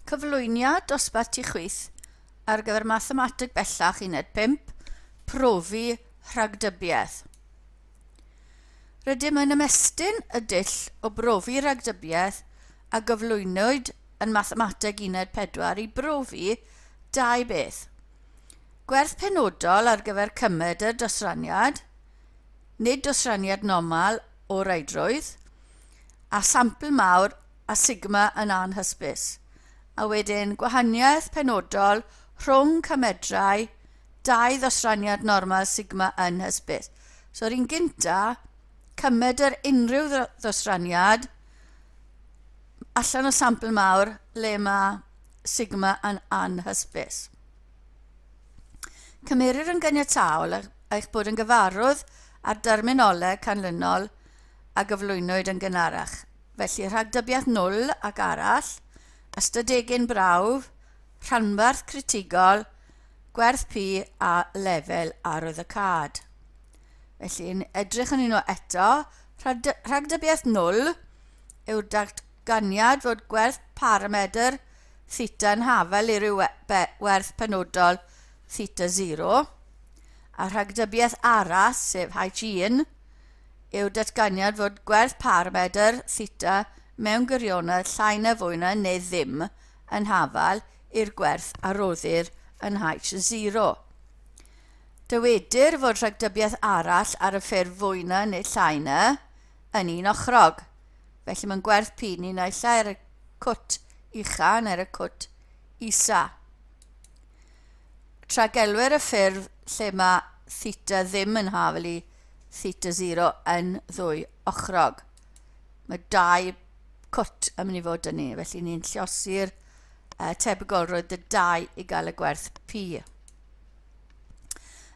Cyflwyniad dosbarth tu chwith ar gyfer Mathemateg Bellach Uned 5, Profi Rhagdybiaeth. Rydym yn ymestyn y dull o brofi rhagdybiaeth a gyflwynwyd yn Mathemateg Uned 4 i brofi dau beth. Gwerth penodol ar gyfer cymedr dosraniad, nid dosraniad normal o reidrwydd, a sampl mawr a sigma yn anhysbys, a wedyn gwahaniaeth penodol rhwng cymedrau dau ddosraniad normal sigma yn hysbys. So yr un gynta, cymedr unrhyw ddosraniad allan o sampl mawr le mae sigma yn anhysbys. Cymerir yn ganiataol eich bod yn gyfarwydd â'r derminoleg canlynol a gyflwynwyd yn gynharach. Felly, rhagdybiaeth nwl ac arall, ystadegyn brawf, rhanbarth critigol, gwerth P a lefel arwyddocâd. Felly, yn edrych yn un o eto, rhagdybiaeth nwl yw'r datganiad fod gwerth paramedr theta yn hafal i ryw werth penodol theta 0, a rhagdybiaeth arall, sef H1, yw'r datganiad fod gwerth paramedr theta mewn gwirionedd llai na fwy na neu ddim yn hafal i'r gwerth a roddir yn H0. Dywedir fod rhagdybiaeth arall ar y ffurf fwy na neu llai na yn un ochrog. Felly mae'n gwerth P ni naill ai ar y cwt ucha neu ar y cwt isa. Tra gelwir y ffurf lle mae theta ddim yn hafal i theta 0 yn ddwy ochrog. Mae dau cwt yn mynd i fod yn ni, felly ni'n lliosi'r tebygolrwydd y dau i gael y gwerth P.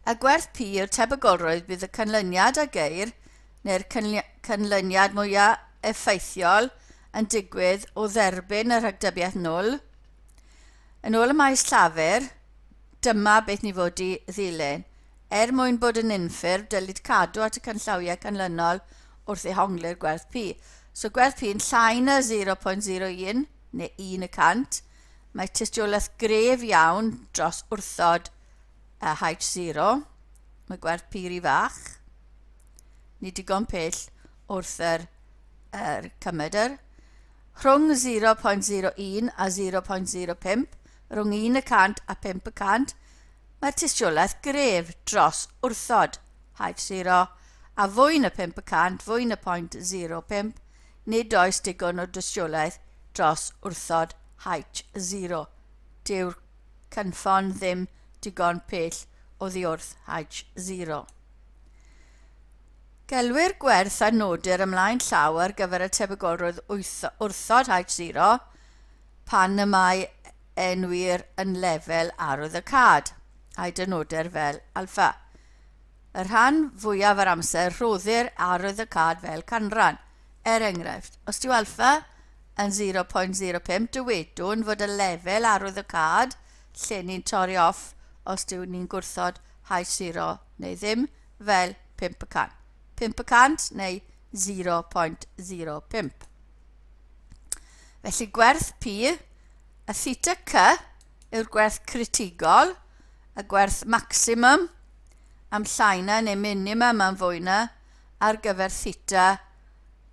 Y gwerth P yw'r tebygolrwydd bydd y canlyniad a geir, neu'r canlyniad mwyaf effeithiol, yn digwydd o dderbyn y rhagdybiaeth nwl. Yn ôl y maes llafur, dyma beth ni fod i ddilyn. Er mwyn bod yn unffurf, dylid cadw at y canllawiau canlynol wrth ddehongli'r gwerth P. So gwerth P yn llai na 0.01 neu 1 y cant. Mae tystiolaeth gref iawn dros wrthod H0. Mae gwerth P rhy fach. Ni digon pell wrth yr, yr cymedr. Rhwng 0.01 a 0.05, rhwng 1 y cant a 5 y cant, Mae tystiolaeth gref dros wrthod H0 a fwy na 5%, fwy na 0.05, nid oes digon o dystiolaeth dros wrthod H0. Dyw'r cynffon ddim digon pell oddi wrth H0. Gelwir gwerth a nodir ymlaen llaw ar gyfer y tebygolrwydd wrthod H0 pan y mae e'n wir yn lefel arwyddocâd, a'i dynodir fel alffa. Y rhan fwyaf o'r amser rhoddir arwyddocâd fel canran. Er enghraifft, os dyw alffa yn 0.05 dywedwn fod y lefel arwyddocâd lle ni'n torri off os dyw ni'n gwrthod H0 neu ddim fel 5%. 5% neu 0.05. Felly gwerth P, y theta C yw'r gwerth critigol, y gwerth maximum am llai na neu minimum am fwy na ar gyfer theta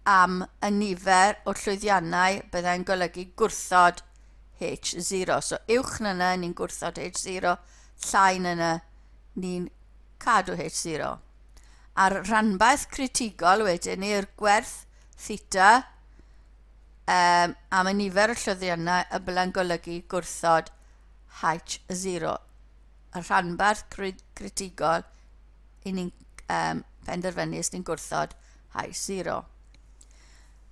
am y nifer o llwyddiannau byddai'n golygu gwrthod H0. So uwch na na ni'n gwrthod H0, llai na na ni'n cadw H0. A'r rhanbarth critigol wedyn yw'r gwerth theta um, am y nifer o llwyddiannau y byddai'n golygu gwrthod H0. Y rhanbarth critigol i ni'n um, penderfynu os ni'n gwrthod H0.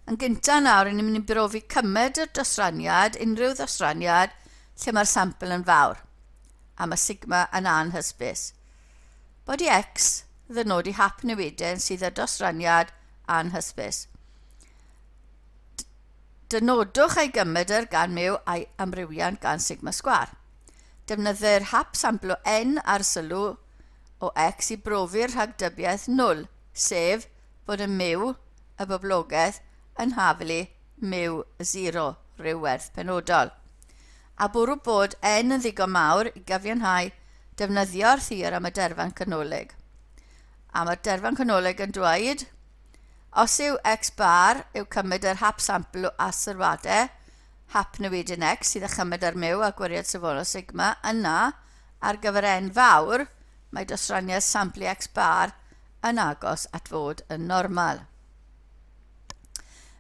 Yn gyntaf nawr, ni'n mynd i brofi cymed y dosraniad, unrhyw ddosraniad lle mae'r sampl yn fawr, a mae sigma yn anhysbys. Bod i x ddynodi hap newiden sydd â dosraniad anhysbys. Dynodwch ei gymedr gan mu a'i amrywiant gan sigma sgwâr. Defnyddir hap sampl o n ar sylw o x i brofi'r rhagdybiaeth nwl, sef bod y mu, y boblogaeth, yn haflu mu 0, rhyw werth penodol. A bwrw bod n yn ddigon mawr i gyfiawnhau defnyddio'r theorem y derfan canolig. A mae'r derfan canolig yn dweud, os yw x bar yw cymryd yr hap sampl o asyrwadau, hap newidyn x sydd â chymryd ar mu a gwiriad safonol sigma, yna, ar gyfer n fawr, mae dosraniad samplu x bar yn agos at fod yn normal.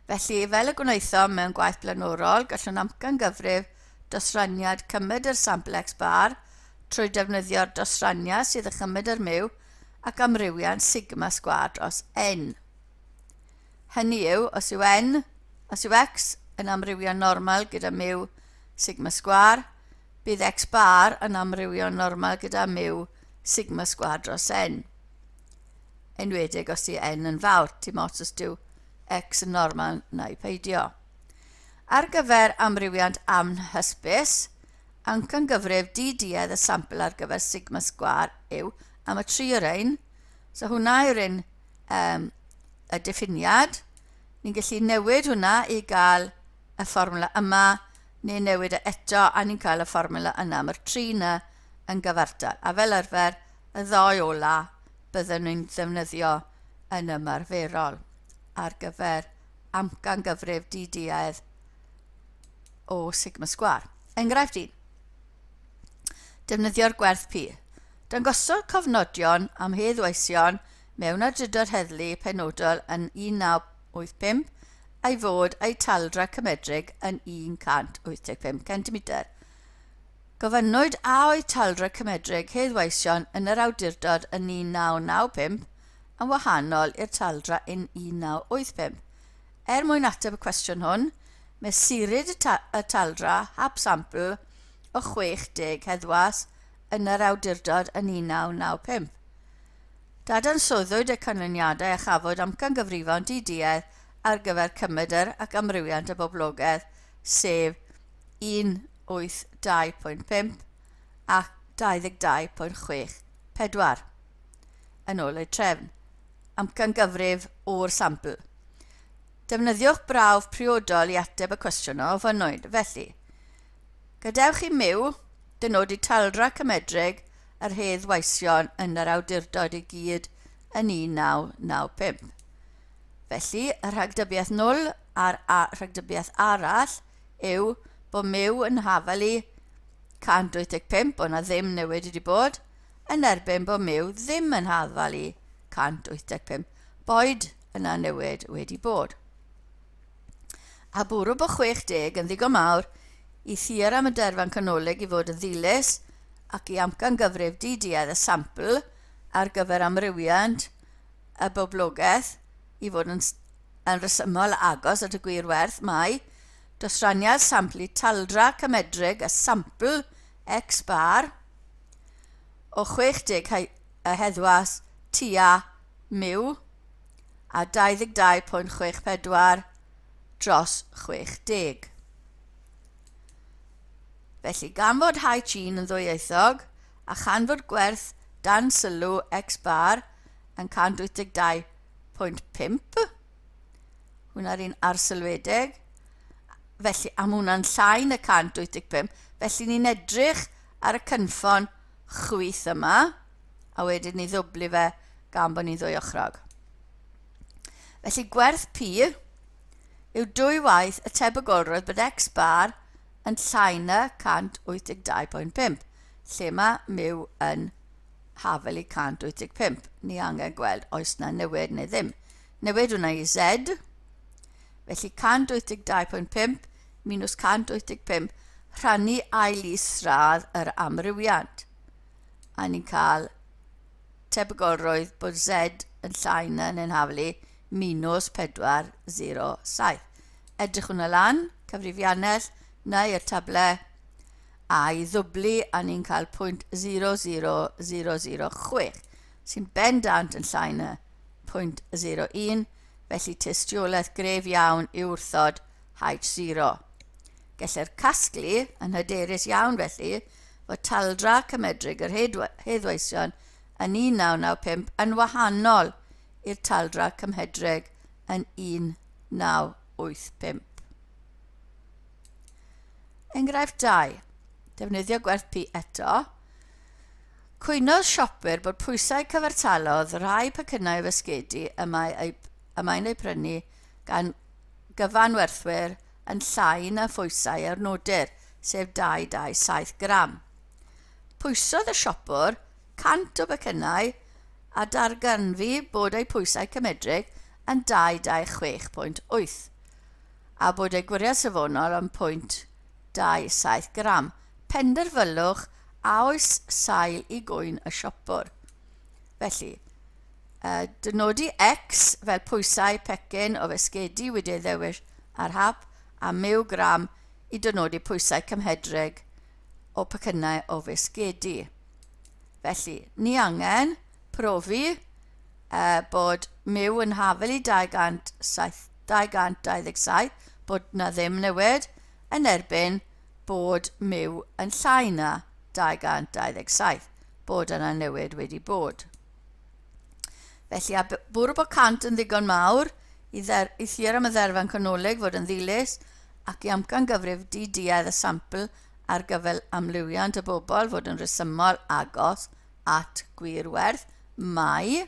Felly, fel y gwnaethom mewn gwaith blaenorol, gallwn amcangyfrif dosraniad cymryd yr sampl x bar trwy defnyddio'r dosraniad sydd â chymryd yr mu ac amrywiant sigma sgwâr dros n. Hynny yw, os yw n, os yw x yn amrywio'n normal gyda mu sigma sgwâr, bydd x bar yn amrywio'n normal gyda mu sigma sgwâr dros n. Enwedig os yw n yn fawr, dim ots os dyw x yn normal neu peidio. Ar gyfer amrywiant amhysbys, amcangyfrif d-duedd y sampl ar gyfer sigma sgwâr yw am y tri o'r ein. So hwnna yw'r un um, y diffiniad. Ni'n gallu newid hwnna i gael y fformwla yma, neu newid e eto a ni'n cael y fformwla yna. Mae'r tri yna yn gyfartal. A fel arfer, y ddoi ola byddwn ni'n ddefnyddio yn ymarferol ar gyfer amcangyfrif di-duedd o sigma sgwâr. Enghraifft 1. Defnyddio'r gwerth P. Dangosodd cofnodion am heddweision mewn awdurdod heddlu penodol yn 1985 ei fod eu taldra cymedrig yn 185 cm. Gofynnwyd a oedd taldra cymedrig heddweision yn yr awdurdod yn 1995 yn wahanol i'r taldra yn 1985. Er mwyn ateb y cwestiwn hwn, mesurid y, ta y taldra hap sampl o 60 heddwas yn yr awdurdod yn 1995. Dadansoddwyd y canlyniadau a chafwyd amcangyfrifon di-duedd ar gyfer cymedr ac amrywiant y boblogaeth, sef 182.5 ac 22.64, yn ôl eu trefn. Amcangyfrif o'r sampl. Defnyddiwch brawf priodol i ateb y cwestiwn a ofynnwyd. Felly, gadewch i Miw dynodi taldra cymedrig yr hedd weision yn yr awdurdod i gyd yn 1995. Felly, y rhagdybiaeth nwl a'r rhagdybiaeth arall yw bod Miw yn hafal i 185, bod na ddim newid wedi bod, yn erbyn bod Miw ddim yn hafal i 185, boed yna newid wedi bod. A bwrw bod 60 yn ddigon mawr i theorem y derfan canolig i fod yn ddilys ac i amcangyfrif di-duedd y sampl ar gyfer amrywiant y boblogaeth i fod yn, yn rhesymol agos at y gwir werth mae dosraniad samplu taldra cymedrig y sampl x bar o 60 y heddwas tua miw a 22.64 dros 60. Felly, gan fod H1 yn ddwyieithog a chan fod gwerth dan sylw x bar yn 182.5, hwnna'r un arsylwedig, felly am hwnna'n llai na 185, felly ni'n edrych ar y cynffon chwith yma, a wedyn ni ddwblu fe gan bod ni'n ddwy ochrog. Felly gwerth P yw dwy waith y tebygolrwydd bod x bar yn llai na 182.5, lle mae mu yn hafel i 185. Ni angen gweld oes na newid neu ddim. Newid hwnna i z. Felly 182.5 minus 185 rhannu ail isradd yr amrywiant. A ni'n cael tebygolrwydd bod Z yn llai na neu'n haflu minus 407. Edrych hwnna lan, cyfrifiannell neu i'r table a i ddwblu a ni'n cael 0.00006 sy'n bendant yn llai na 0.01, felly tystiolaeth gref iawn i wrthod H0. Gellir casglu yn hyderus iawn felly fod taldra cymedrig yr heddweision yn 1995 yn wahanol i'r taldra cymhedrig yn 1985. Enghraifft 2. Defnyddio gwerth P eto. Cwynodd siopwyr bod pwysau cyfartalodd rhai pecynnau o fisgedi y mae eu, y mae'n eu prynu gan gyfanwerthwyr yn llai na phwysau a nodir, sef 227 gram. Pwysodd y siopwr 100 o becynnau a darganfu bod eu pwysau cymedrig yn 226.8 a bod eu gwiriad safonol yn 0.27 gram. Penderfylwch a oes sail i gŵyn y siopwr. Felly, dynodi X fel pwysau pecyn o fisgedi wedi ei ddewis ar hap a miw gram i dynodi pwysau cymhedrig o pecynnau o fisgedi. Felly, ni angen profi bod miw yn hafel i 207, 227, bod na ddim newid, yn erbyn bod miw yn llai na 227, bod yna newid wedi bod. Felly, a bwrw bod 100 yn ddigon mawr i, dder, i theorem y dderfan canolig fod yn ddilys ac i amcan gyfrif di-duedd y sampl ar gyfer amlywiant y bobl fod yn rhesymol agos at gwir werth, mae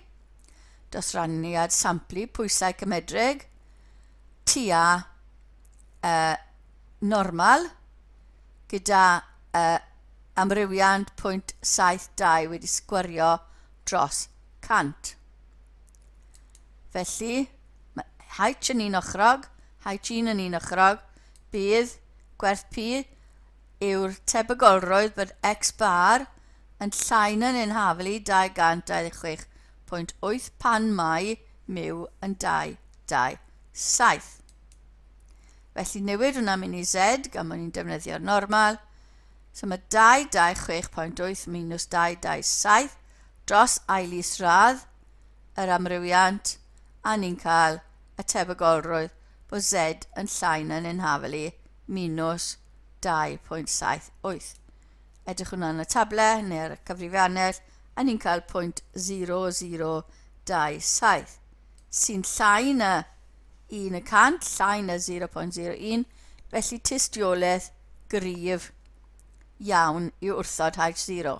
dosraniad samplu pwysau cymedrig tua normal gyda amrywiant 0.72 wedi sgwario dros 100. Felly, mae H yn un ochrog, H1 yn un ochrog, bydd gwerth P yw'r tebygolrwydd bod X bar yn llai na neu'n hafal i 226.8 pan mae mu yn 227. Felly newid hwnna mynd i Z gan bod ni'n defnyddio'r normal. So mae 226.8 minus 227 dros ail isradd yr amrywiant a ni'n cael y tebygolrwydd bod Z yn llai na neu'n hafal i minus 2.78. Edrych hwnna yn y table neu ar y cyfrifiannell a ni'n cael 0.0027 sy'n llai na 1 y cant, llai na 0.01, felly tystiolaeth gryf iawn i wrthod H0.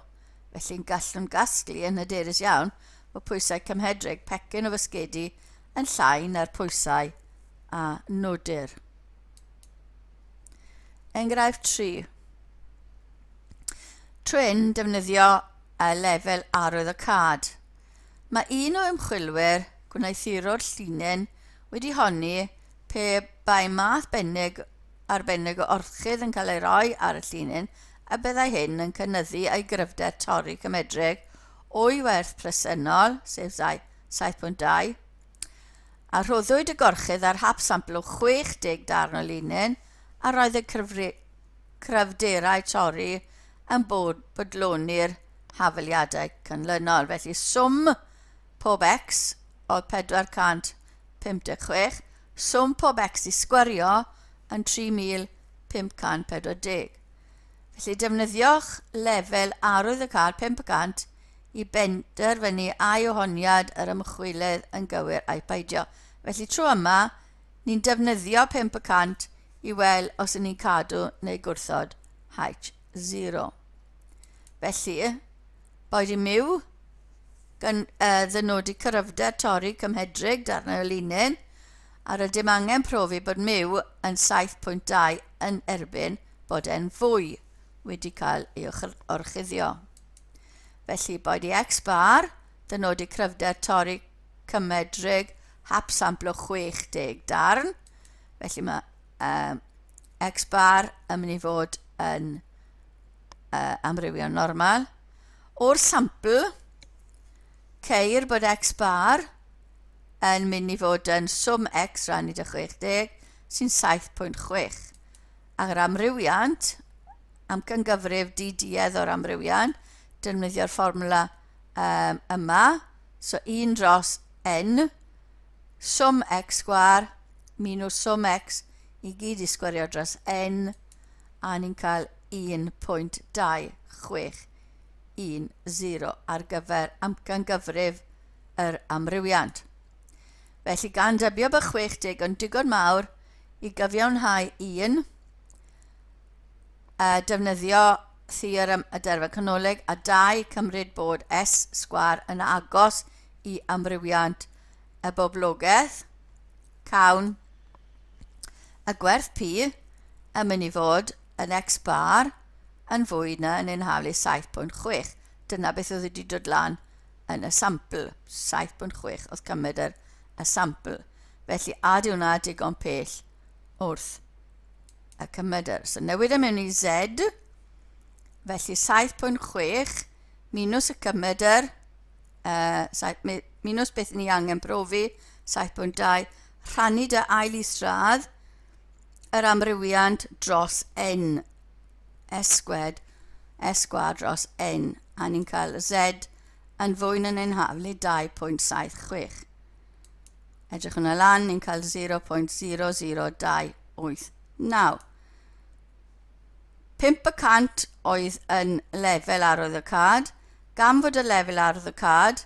Felly'n gallwn gasglu yn hyderus iawn bod pwysau cymhedrig pecyn o fisgedi yn llai na'r pwysau a nodir. Enghraifft 3. Twyn defnyddio y lefel arwyddocâd. Mae un o ymchwilwyr gwneuthurwr llinyn wedi honni pe bai math bennig arbennig o orchudd yn cael ei roi ar y llinyn y byddai hyn yn cynyddu ei gryfder torri cymedrig o'i werth presennol, sef 7.2, a rhoddwyd y gorchudd ar hap sampl o 60 darn o linyn a roedd y cryfderau torri yn bod bodloni'r hafaliadau canlynol. Felly swm pob x oedd 456, swm pob x i sgwario yn 3540. Felly defnyddiwch lefel arwyddocâd 5% i benderfynu ai ohoniad yr ymchwilydd yn gywir ai peidio. Felly tro yma, ni'n defnyddio 5% i weld os ydyn ni'n cadw neu gwrthod H0. Felly, boed i miw gan ddynodi cryfder torri cymhedrig darnau o linyn, a rydym angen profi bod miw yn 7.2 yn erbyn bod e'n fwy wedi cael ei orchuddio. Felly, boed i x bar ddynodi cryfder torri cymedrig hap sampl o 60 darn. Felly mae x bar yn mynd i fod yn amrywio normal. O'r sampl, ceir bod x bar yn mynd i fod yn swm x rannu dy 60, sy'n 7.6. A'r amrywiant, amcangyfrif di-duedd o'r amrywiant, defnyddio'r fformwla yma, so 1 dros n, swm x sgwar minus swm x i gyd i sgwario dros n, a ni'n cael 1.2610 ar gyfer amcangyfrif yr amrywiant. Felly gan dybio bod 60 yn digon mawr i gyfiawnhau 1, a defnyddio theorem y derfyn canolig, a 2, cymryd bod S sgwâr yn agos i amrywiant y boblogaeth, cawn y gwerth P yn mynd i fod yn X bar yn fwy na yn ein haflu 7.6. Dyna beth oedd wedi dod lan yn y sampl. 7.6 oedd cymryd yr, y sampl. Felly, a di hwnna digon pell wrth y cymedr. So newid e mewn i Z, felly 7.6 minus y cymedr, uh, minus beth ni angen profi, 7.2, rhannu dy ail isradd yr amrywiant dros n, s squared, s sgwâr dros n, a ni'n cael z yn fwy na neu'n haflu 2.76. Edrych hwnna lan, ni'n cael 0.00289. 5% oedd yn lefel arwyddocâd, gan fod y lefel arwyddocâd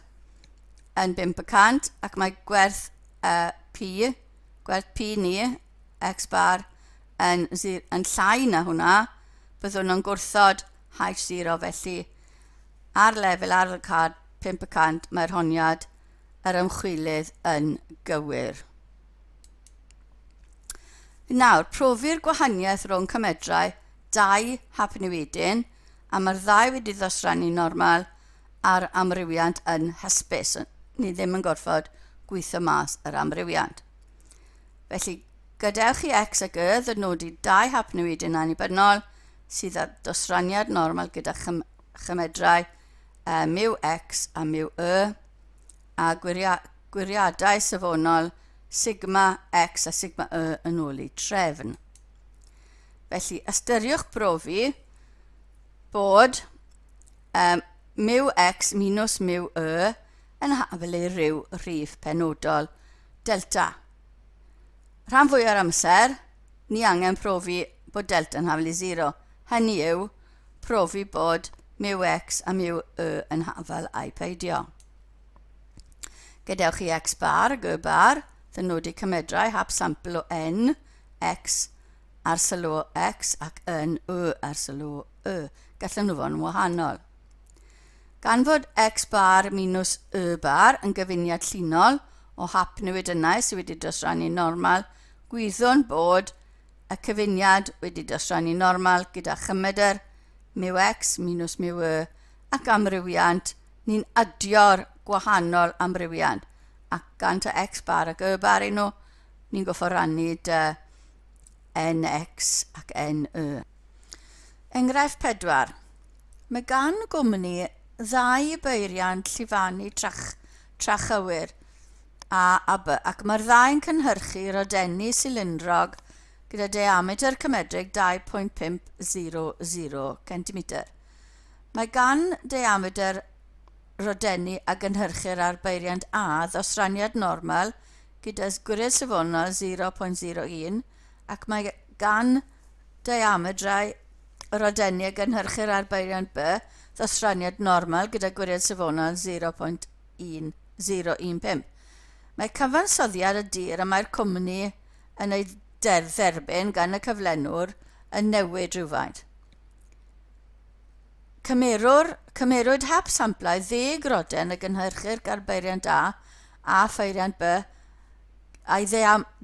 yn 5% ac mae gwerth uh, P, gwerth P ni, X bar, yn, yn llai na hwnna, byddwn yn gwrthod H0 felly ar lefel arwyddocâd 5% mae'r honiad yr ymchwilydd yn gywir. Nawr, profi'r gwahaniaeth rhwng cymedrau dau hapnewidyn, a mae'r ddau wedi ddosrannu normal a'r amrywiant yn hysbys. Ni ddim yn gorfod gweithio mas yr amrywiant. Felly, gadewch i X ac Y ddynodi dau hapnewidyn annibynnol sydd â dosraniad normal gyda chym chymedrau uh, mu X a mu Y a gwiria gwiriadau safonol sigma X a sigma Y yn ôl eu trefn. Felly, ystyriwch brofi bod um, mu X minus mu Y yn hafel i ryw rhif penodol delta. Rhan fwy o'r amser, ni angen profi bod delta yn hafel i 0. Hynny yw, profi bod mu x a mu y yn hafal a'i peidio. Gadewch i x bar ag y bar ddynodi cymedrau hap sampl o n, x ar sylw x ac n, y ar sylw y. Gallen nhw fod yn wahanol. Gan fod x bar minus y bar yn gyfuniad llinol o hap newidynnau sydd wedi dosrannu normal, gwyddwn bod y cyfuniad wedi dosrannu normal gyda chymedr mu x minus mu y ac amrywiant, ni'n adio'r gwahanol amrywiant. Ac gan ta x bar ac y bar i nhw, ni'n goffo rannu dy nx ac ny. Enghraifft 4. Mae gan gwmni ddau beiriant llifanu trach, trachywir A a B, ac mae'r ddau'n cynhyrchu rodenni silindrog gyda diametr cymedrig 2.500 cm. Mae gan diametr rodenni a gynhyrchir ar beiriant A ddosraniad normal gyda gwiriad safonol 0.01 ac mae gan diametrau rodenni a gynhyrchir ar beiriant B ddosraniad normal gyda gwiriad safonol 0.1. 015. Mae cyfansoddiad y dir y mae'r cwmni yn ei dderbyn gan y cyflenwr yn newid rhywfaint. Cymerwr, cymerwyd hap samplau ddeg roden a gynhyrchir gan beiriant A a pheiriant B a'i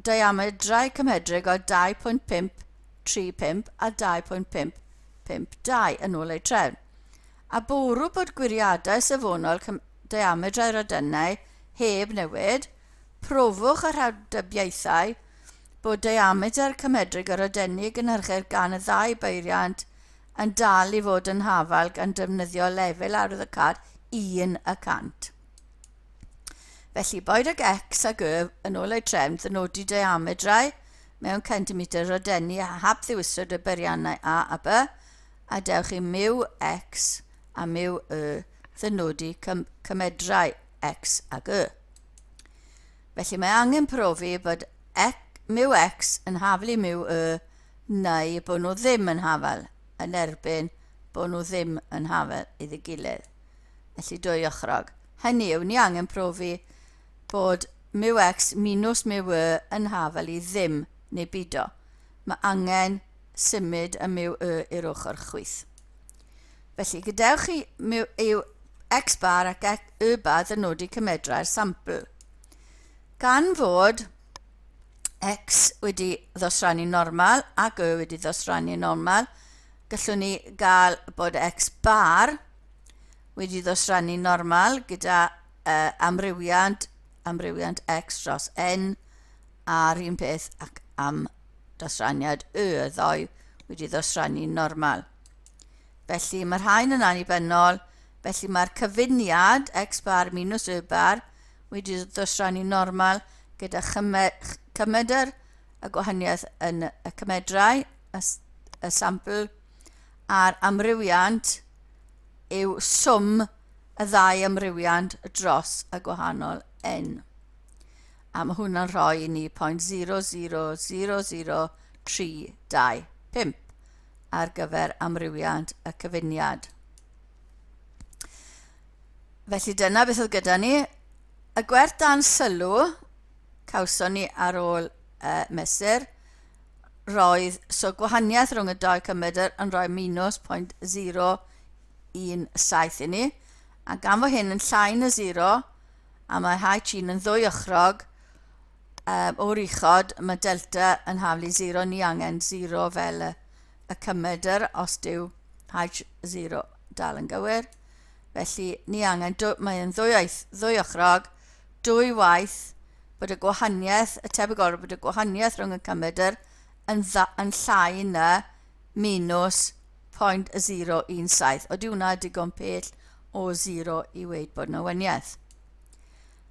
diamedrau cymhedrig o 2.535 a 2.552 yn ôl eu trefn. A bwrw bod gwiriadau safonol diamedrau rhodynnau heb newid, profwch y rhagdybiaethau bod diamedr cymedrig y rhodenni a gynhyrchir gan y ddau beiriant yn dal i fod yn hafal gan defnyddio lefel arwyddocâd 1 y cant. Felly, boed ag X ag Y yn ôl eu trefn ddynodi diamedrau mewn centimetr rhodenni a hap ddewiswyd y beiriannau A a B, a dewch i mu X a mu Y ddynodi cymedrau X ag Y. Felly mae angen profi bod mu X yn haflu mu Y neu bod nhw ddim yn hafal yn erbyn bod nhw ddim yn hafal iddi gilydd. Felly dwy ochrog. Hynny yw, ni angen profi bod mu X minus mu Y yn hafal i ddim neu bido. Mae angen symud y mu Y i'r ochr chwith. Felly, gadewch i mu yw x bar ac y bar ddynodi cymedrau'r sampl. Gan fod x wedi ddosrannu normal ac y wedi ddosrannu normal, gallwn ni gael bod x bar wedi ddosrannu normal gyda amrywiant, amrywiant x dros n a'r un peth ac am dosraniad y, y ddou wedi ddosrannu normal. Felly mae'r rhain yn annibynnol, felly mae'r cyfuniad x bar minus y bar wedi ddosrannu normal gyda chymedr y gwahaniaeth yn y cymedrau, y, y sampl, a'r amrywiant yw swm y ddau amrywiant dros y gwahanol n. A mae hwnna'n rhoi i ni 0.0000325 ar gyfer amrywiant y cyfuniad. Felly dyna beth oedd gyda ni. Y gwerth dan sylw cawson ni ar ôl mesur, roedd, so gwahaniaeth rhwng y dou cymedr yn rhoi minus 0.017 i ni, a gan fod hyn yn llai na 0, a mae H1 yn ddwy ochrog o'r uchod, mae delta yn haflu 0, ni angen 0 fel y, y cymedr os dyw H0 dal yn gywir. Felly ni angen, mae'n ddwy, ddwy ochrog, dwy waith bod y gwahaniaeth, y tebygolrwydd bod y gwahaniaeth rhwng y cymedr yn, dda, yn llai na minus 0.017. Oeddi hwnna digon pell o 0 i weid bod yna waniaeth.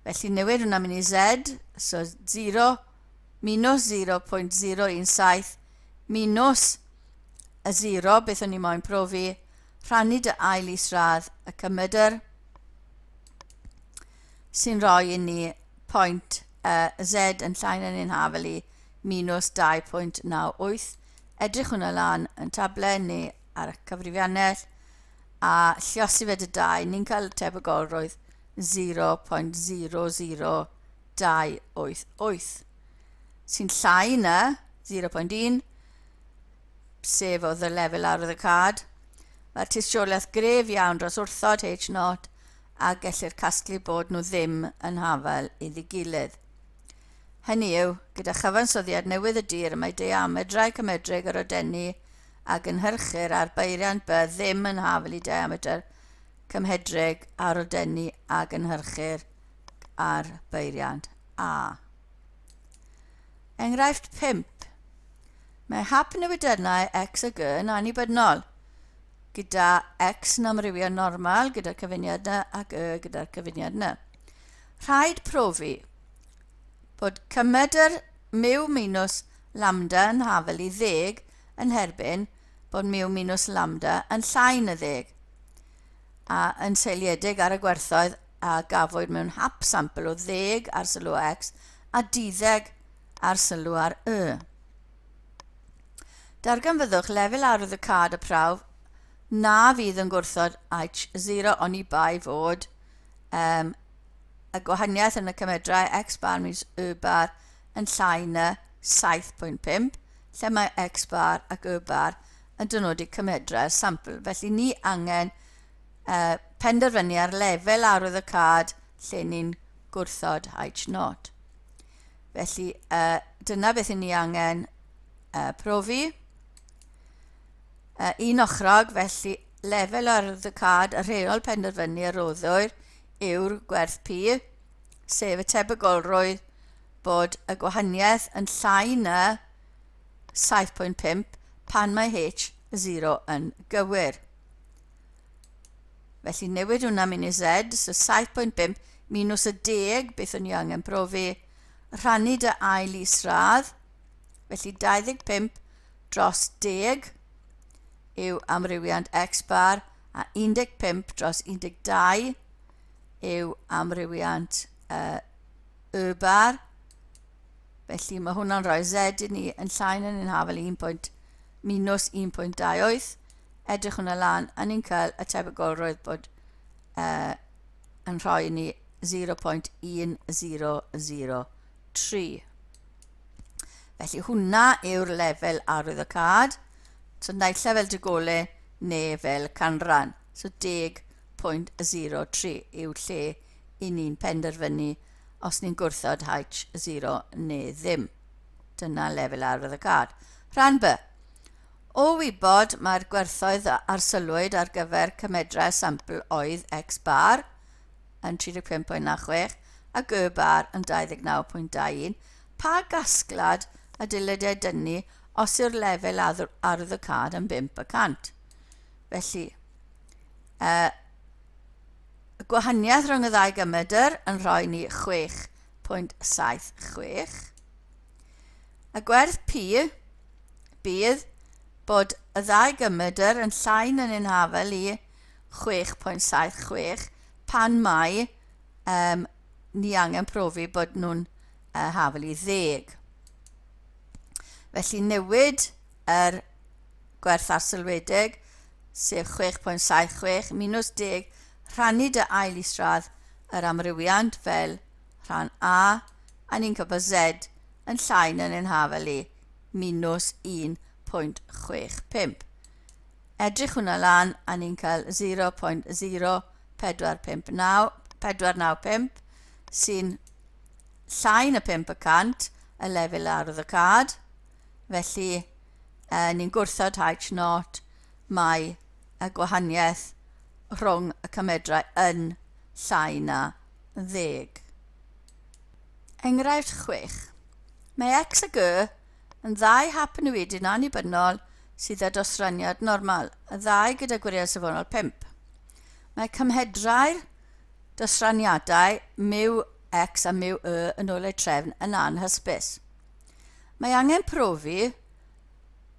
Felly newid hwnna mynd i Z, so 0 minus 0.017 minus y 0, beth o'n i moyn profi, rhannu dy ail isradd y cymedr, sy'n rhoi i ni pwynt Z yn llai na ni'n hafel i minus 2.98. Edrych hwnna lan yn tablen neu ar y cyfrifiannell a lliosi fe dy 2, ni'n cael tebygolrwydd 0.00288 sy'n llai na 0.1 sef oedd y lefel ar y cad. Mae'r tystiolaeth gref iawn dros wrthod H0 a gellir casglu bod nhw ddim yn hafal iddi gilydd. Hynny yw, gyda chyfansoddiad newydd y dir mae diamedrau cymedrig yr odenni a gynhyrchir ar beiriant B ddim yn hafal i diametr cymhedrig a'r odenni a gynhyrchir ar beiriant A. Enghraifft 5. Mae hap newidynnau X a G yn annibynnol, gyda X yn amrywio normal gyda'r cyfuniad N ac Y gyda'r cyfuniad N. Rhaid profi bod cymedr mu minus lambda yn hafel i ddeg yn herbyn bod mu minus lambda yn llai na ddeg, a yn seiliedig ar y gwerthoedd a gafwyd mewn hap sampl o ddeg ar sylw X a duddeg ar sylw ar Y. Darganfyddwch lefel arwyddocâd y prawf na fydd yn gwrthod H0 oni bai fod um, y gwahaniaeth yn y cymedrau x bar minus y bar yn llai na 7.5, lle mae x bar ac y bar yn dynodi cymedrau'r sampl. Felly ni angen penderfynu ar lefel arwyddocâd lle ni'n gwrthod H0. Felly uh, dyna beth i ni angen profi. Un ochrog, felly lefel arwyddocâd y rheol penderfynu a roddwyr yw'r gwerth P, sef y tebygolrwydd bod y gwahaniaeth yn llai na 7.5 pan mae H0 yn gywir. Felly newid hwnna mynd i Z, so 7.5 minus y deg, beth o'n i angen profi, rhannu dy ail isradd, felly 25 dros deg yw amrywiant x bar, a 15 dros 12 yw amrywiant y bar. Felly mae hwnna'n rhoi Z i ni yn llai na ni'n hafel 1. Minus 1.28. Edrych hwnna lan, a ni'n cael y tebygolrwydd bod yn rhoi ni 0.1003. Felly hwnna yw'r lefel arwyddocâd. So naill lefel dy gole neu fel canran. So 10.03 yw lle i ni'n penderfynu os ni'n gwrthod H0 neu ddim. Dyna lefel arwyddocâd. Rhan B. O wybod mae'r gwerthoedd a arsylwyd ar gyfer cymedrau sampl oedd X bar yn 35.96 ac Y bar yn 29.21, pa gasgliad y dylid ei dynnu os yw'r lefel arwyddocâd yn 5 y cant? Felly, y gwahaniaeth rhwng y ddau gymedr yn rhoi ni 6.76. Y gwerth P bydd bod y ddau gymedr yn llai na neu'n hafel i 6.76 pan mae um, ni angen profi bod nhw'n hafel i ddeg. Felly newid yr gwerth arsylwedig, sef 6.76 minus 10, rhannu dy ail isradd yr amrywiant fel rhan A, a ni'n cael bod Z yn llai na neu'n hafel i minus 1.65. Edrych hwnna lan a ni'n cael 0.0459 sy'n llai na 5% y lefel arwyddocâd. Felly, ni'n gwrthod H0 mae y gwahaniaeth rhwng y cymedrau yn llai na ddeg. Enghraifft 6. Mae X a G yn ddau hap newidyn annibynnol sydd â dosraniad normal, y ddau gyda gwiriad safonol 5. Mae cymhedrau'r dosraniadau mu X a mu Y yn ôl eu trefn yn anhysbys. Mae angen profi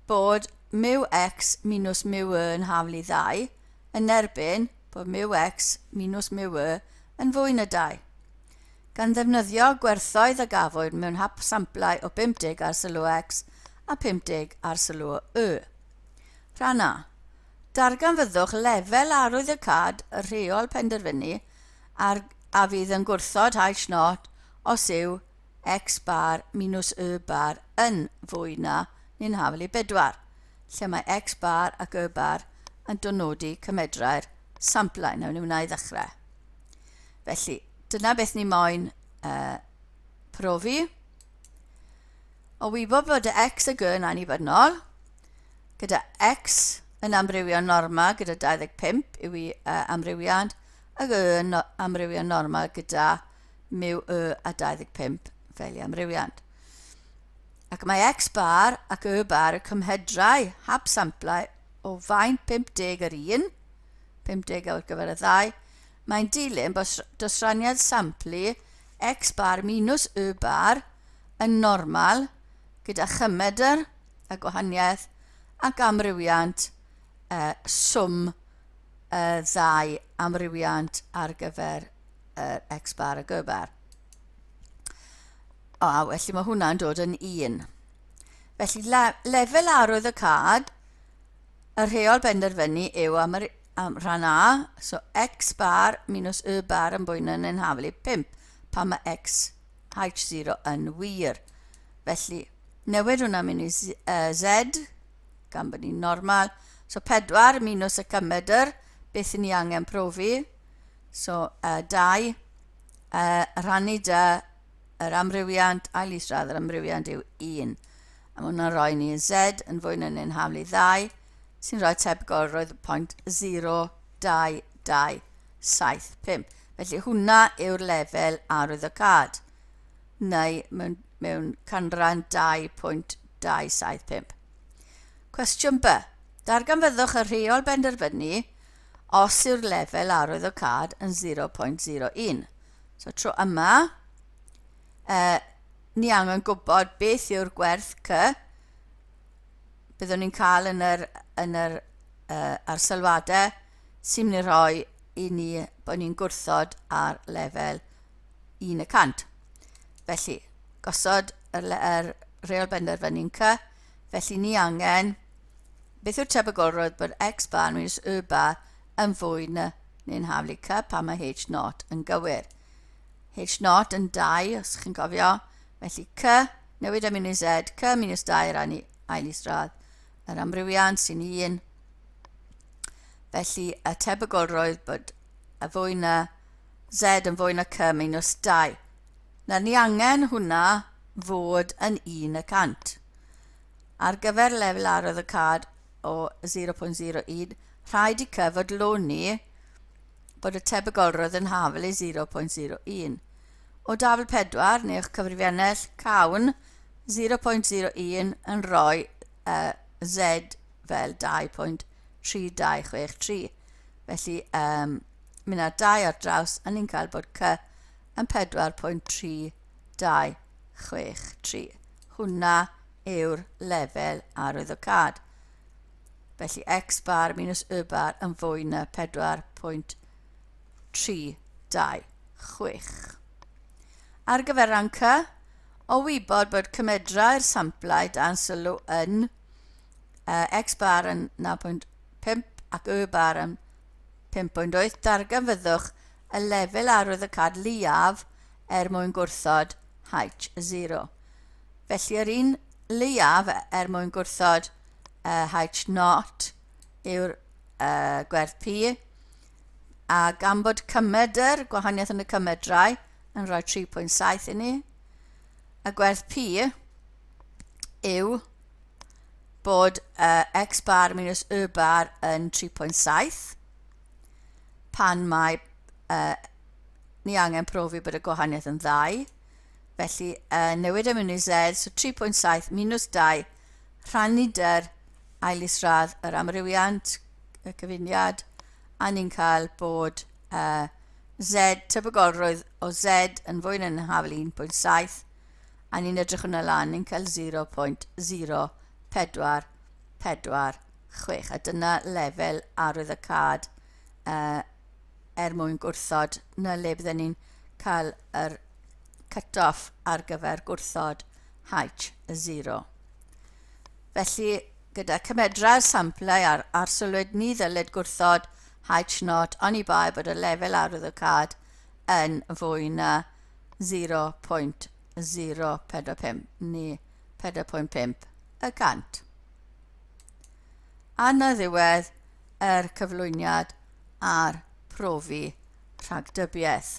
bod mu X minus mu Y yn haflu ddau yn erbyn bod mu X minus mu Y yn fwy na 2. Gan ddefnyddio gwerthoedd a gafwyd mewn hap samplau o 50 ar sylw X a 50 ar sylw Y. Rhan A. Darganfyddwch lefel arwyddocâd y rheol penderfynu ar a fydd yn gwrthod H0 os yw X bar minus Y bar yn fwy na neu'n hafal i 4, lle mae X bar ac Y bar yn dynodi cymedrau'r samplau. Nawn ni wna i ddechrau. Felly, dyna beth ni moyn profi. O wybod bod y x a g yn annibynnol, gyda x yn amrywio norma gyda 25 yw i amrywiad, ac y yn amrywio norma gyda mu y a 25 fel i amrywiad. Ac mae x bar ac y bar y cymhedrau hap samplau o faint 50 yr un, 50 ar gyfer y ddau, Mae'n dilyn bod dosraniad samplu x bar minus y bar yn normal gyda chymedr a gwahaniaeth ac amrywiant swm y ddau amrywiant ar gyfer yr x bar a y bar. O, felly mae hwnna'n dod yn 1. Felly le, lefel arwydd y cad, y rheol benderfynu yw am yr am rhan A, so x bar minus y bar yn fwy na neu'n hafal i 5, pan mae x h0 yn wir. Felly, newid hwnna mynd i z, z gan bod ni'n normal. So 4 minus y cymedr, beth ni angen profi. So 2, rhannu dy yr amrywiant, ail isradd yr amrywiant yw 1. A mae hwnna'n rhoi ni z yn fwy na neu'n hafal i 2, sy'n rhoi tebygolrwydd 0.02275. Felly hwnna yw'r lefel arwyddocâd, neu mewn, mewn canran 2.275. Cwestiwn B. Darganfyddwch y rheol benderfynu os yw'r lefel arwyddocâd yn 0.01. So tro yma, ni angen gwybod beth yw'r gwerth C, byddwn ni'n cael yn yr, yn yr arsylwadau sy'n mynd i rhoi i ni bod ni'n gwrthod ar lefel 1 y cant. Felly, gosod yr, yr rheol benderfynu'n C, felly ni angen, beth yw'r tebygolrwydd bod x bar minus y bar yn fwy na neu'n haflu C pan mae H0 yn gywir. H0 yn 2, os chi'n cofio, felly C Newid am unrhyw Z, C minus 2 rannu ail isradd yr amrywiant sy'n 1. Felly y tebygolrwydd bod y fwy na Z yn fwy na C minus 2. Na ni angen hwnna fod yn 1 y cant. Ar gyfer lefel arwyddocâd o 0.01, rhaid i C fodloni bod y tebygolrwydd yn hafal i 0.01. O dafl 4 neu o'ch cyfrifiannell, cawn 0.01 yn rhoi uh, Z fel 2.3263. Felly, um, mynd â'r 2 ar draws, a ni'n cael bod C yn 4.3263. Hwna yw'r lefel arwyddocâd. Felly x bar minus y bar yn fwy na 4.326. Ar gyfer rhan C, o wybod bod cymedrau'r samplau dan sylw yn uh, x bar yn 9.5 ac y bar yn 5.8, darganfyddwch y lefel arwyddocâd leiaf er mwyn gwrthod H0. Felly yr un leiaf er mwyn gwrthod H0 yw'r uh, gwerth P, a gan bod cymedr, gwahaniaeth yn y cymedrau, yn rhoi 3.7 i ni, y gwerth P yw bod uh, x bar minus y bar yn 3.7 pan mae uh, ni angen profi bod y gwahaniaeth yn ddau. Felly, uh, newid y mewn i z, so 3.7 minus 2 rhannu dyr ail isradd yr amrywiant, y cyfuniad, a ni'n cael bod uh, z, tebygolrwydd o z yn fwy na'n hafel 1.7, a ni'n edrych hwnna lan, ni'n cael 0.0446, a dyna lefel arwyddocâd uh, er mwyn gwrthod, na le bydden ni'n cael yr cut-off ar gyfer gwrthod H0. Felly, gyda cymedrau'r samplau a'r arsylwyd, ni ddylid gwrthod H0 oni bai bod y lefel arwyddocâd yn fwy na 0.045 neu 4.5 y cant. A na ddiwedd yr cyflwyniad a'r profi rhagdybiaeth.